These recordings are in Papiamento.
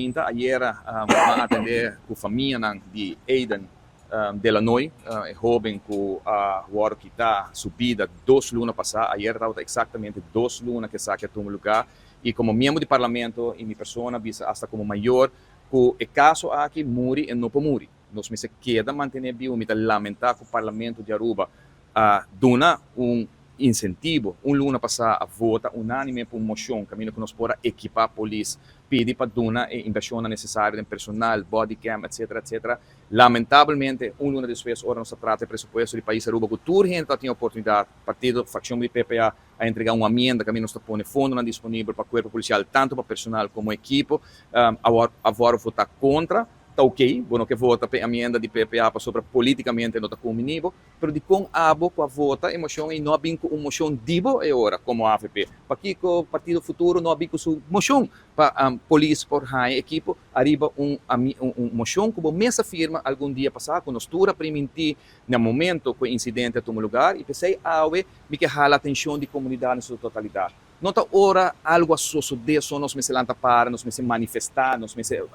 Mainta ayera a atende cu famianan di Aiden Delanoy, e hoben cu a wordo kita su bida 2 luna pasa. Ayera tabata exactamente 2 luna cu esaki a tuma lugar y como miembro di parlamento y mi persona bisa hasta como mayor cu e caso aki muri y no por muri. Nos mester keda mantene bibo. Mi ta lamenta cu parlamento di Aruba a duna un incentivo un luna pasa, a vota unanime pa un mocion caminda cu nos por ekipa polis, pidi pa duna e inversion necesario den personal, bodycam, etc., etc. Lamentablemente, un luna despues, ora nos trata e presupuesto di pais Aruba, cu tur hende tin oportunidad, partido, fraccion di PPA, a entrega un enmienda cu nos ta pone fondo disponibel pa cuerpo policial, tanto pa personal como ekipo, awor vota contra. Ta ok, bo no kier vota pa enmienda di PPA pasobra politicamente no ta cumbini bo, pero di con abo cu a vota e mocion y no a bin cu un mocion di bo e ora como AVP? Pakico Partido Futuro no a bin cu su mocion pa polis por haya ekipo ariba un mocion cu bo mes a firma algun dia pasa, cu nos tur a priminti na momento cu e incidente a tuma lugar? Y p'esey awe mi kier hala atencion di comunidad na su totalidad. No ta ora algo a sucede so nos mester lanta para, nos mester manifesta, nos mester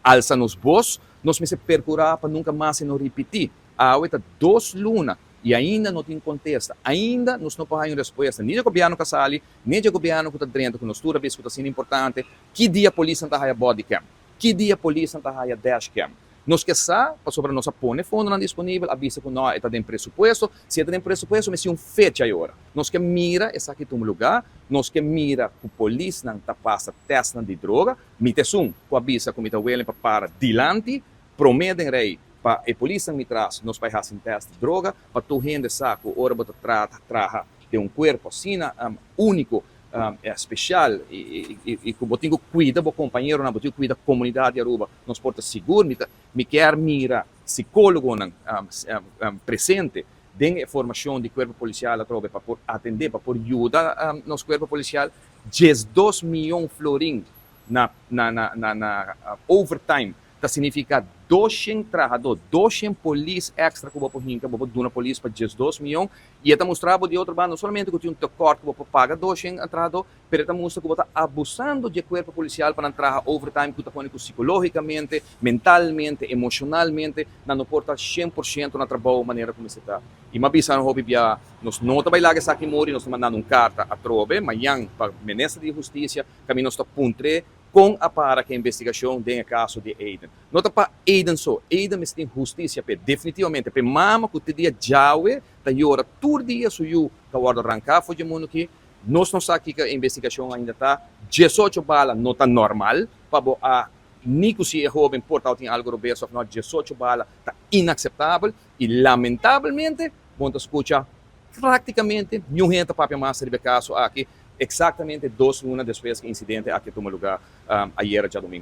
alsa nos voz, nos mester percura pa nunca mas no ripiti. Awe ta 2 luna y ainda no tin contesta. Ainda nos no por un respuesta. Ni di gobierno cu a sali, ni di gobierno cu ta drenta, cu nos tur a bisa cu ta asina importante. Ki dia polis ta haya bodycam? Ki dia polis ta haya dashcam? Nos kier sa, pasobra nos a pone fondo disponibel, a bisa cu no, ta den presupuesto. Si ta den presupuesto, mester un fecha awor. Nos kier mira esaki tuma lugar, nos kier mira cu polis nan ta pasa test di droga, mi ta esun cu a bisa cu mi ta willing pa para dilanti, prome den rij, pa e polis mi tras, nos bay haci test di droga, pa tur hende sa cu ora bo ta trata, traha den un cuerpo asina unico, special y cu bo tin cu cuida bo compañero, bo tin cu cuida comunidad di Aruba, nos por ta sigur. Mi kier mira psicologo presente den formacion di cuerpo policial atrobe pa por atende, pa por yuda nos cuerpo policial. 12 miyon florin na overtime ta significa 200 trahador, 200 polis extra cu bo por hinca, bo por duna polis pa 12 miyon. Y ta mustra di otro banda, no solamente cu tin un tekort cu bo por paga 200 trahador, pero ta mustra cu bo ta abusando di cuerpo policial pa traha overtime, cu ta pone cu psicologicamente, mentalmente, emocionalmente, nan no por ta 100% na trabou manera con ta. Y m'a bisa no hopi bia, nos no ta bay laga esaki muri. Nos ta mandando un carta atrobe, mañan, pa Minister di Husticia, caminda nos ta puntr'e con a para cu e investigacion den e caso di Aiden. No ta pa Aiden so, Aiden mester tin husticia pe, definitivamente, pe mama cu te dia djawe ta yora tur dia su yiu cu a wordo ranca for di mundo aki. Nos no sa kico e investigacion ainda ta. 18 bala no ta normal, pa bo a ni cu si e hoben por tin algo robes of no, 18 bala ta inaceptabel y lamentablemente, bo ta scucha practicamente ningun hende papia mas riba e caso aki, exactamente 2 luna despues cu e incidente aki a tuma lugar ayera diadomingo.